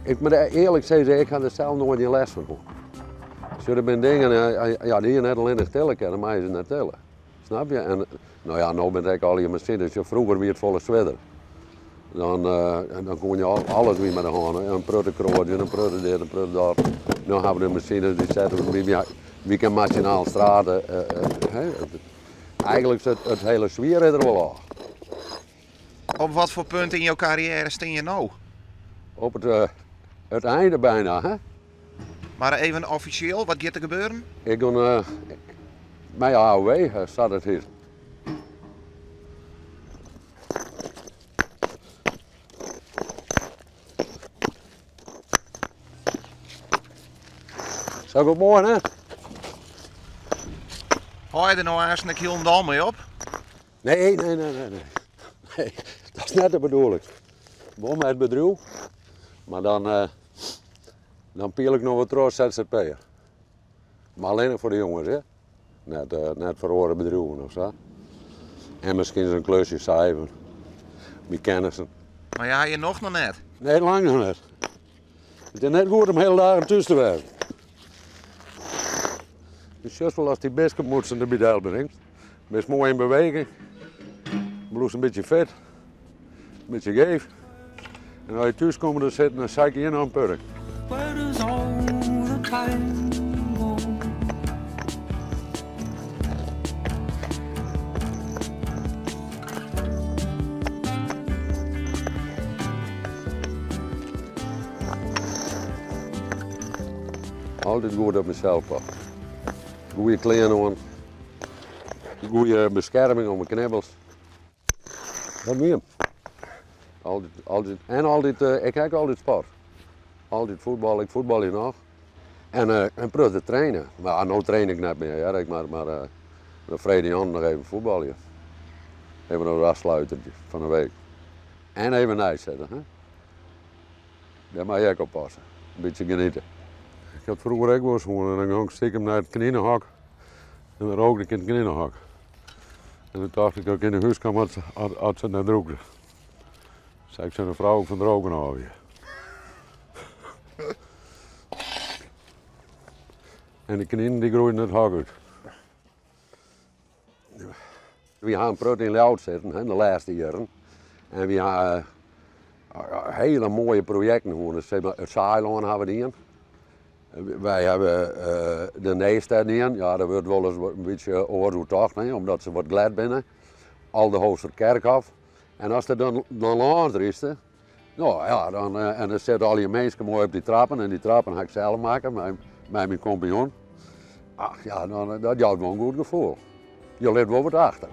Ik moat earlik sizze, ik ha der sels noait gjin lêst fan hân. Sjoch, der binne dingen, ja, dy't je net allinnich tille kinne, meie se net tille. Snap je? En no ja, no binne it ek allegear masines. Sjoch, froeger wie it folle swierder. Dan, dan koene je alles wie mei de hân. In protte kroadzjen, in protte dit, in protte dat. No hawwe we de masines, dy sette we by, wy kinne masinaal strate. Eigenlik is it hiele swiere der wol ôf. Op wat foar punt yn jo karriêre stean je no? Op it, it einde bijna, hè? Mar even offisjeel, wat giet der gebeuren? Ik gean mei AOW, sa't it hjit. Sa goed moai, hè? Hâld je der no aanst ek hielendal mei op? Nee, nee, nee, nee, nee. Nee, dat is net de bedoeling. Wol mei it bedriuw, mar dan, eh, dan piel ik noch wat troch as ZZP'er. Mar allinnich foar de jonges, hè. Net, eh, net foar oare bedriuwen of sa. En miskien in klusje sa even. By kennissen. Mar je ha je nocht noch net? Nee, lang noch net. It is net goed om hiele dagen thús te wêzen. Do sjochst wol ast dy biskopmûtsen derby del bringst. Bist moai yn beweging. Bliuwst in bytsje fit. In bytsje geef. En as je thús komme te sitten, dan sei ik hjir noch in purk. Where does all the time go? Altyd goed op mysels passe. Goede klean oan. Goede beskerming om 'e knibbels. Dat wie him. Altyd, altyd, en altyd, ik ha ek altyd sport. Altyd fuotbal, ik fuotbalje noch. En in protte trainen. Mar no train ik net mear hear, ik mar, mar de freedtejûn noch even fuotbalje. Even in afsluitertje fan de week. En even nijsette, hè. Dêr moat je ek op passe. In bytsje geniete. Ik ha it froeger ek wolris hân en dan gong ik stikem nei it kninehok en dan rookte ik yn it kninehok. En dan tocht ik dat ik yn 'e hûs kaam as, as se it net rûkte. Sei ik tsjin de frou ik fan it roken ôf wie. En de kninen dy groeiden it hok út. Wy ha in protte yn Ljouwert sitten de lêste jierren. En wy ha hiele moaie projekten hân. It Saailân ha we dien. Wy hawwe de Nijstêd dien. Ja, dêr wurdt wolris in bytsje oars oer tocht, omdat se wat glêd binne. Aldeholtsterkerkhof. En ast der dan lâns rydst, no ja, dan, en der sitte allegear minsken moai op dy trappen en dy trappen ha ik sels makke mei myn kompanjon. Ach ja, dan, dat jout wol in goed gefoel. Je lit wol wat achter.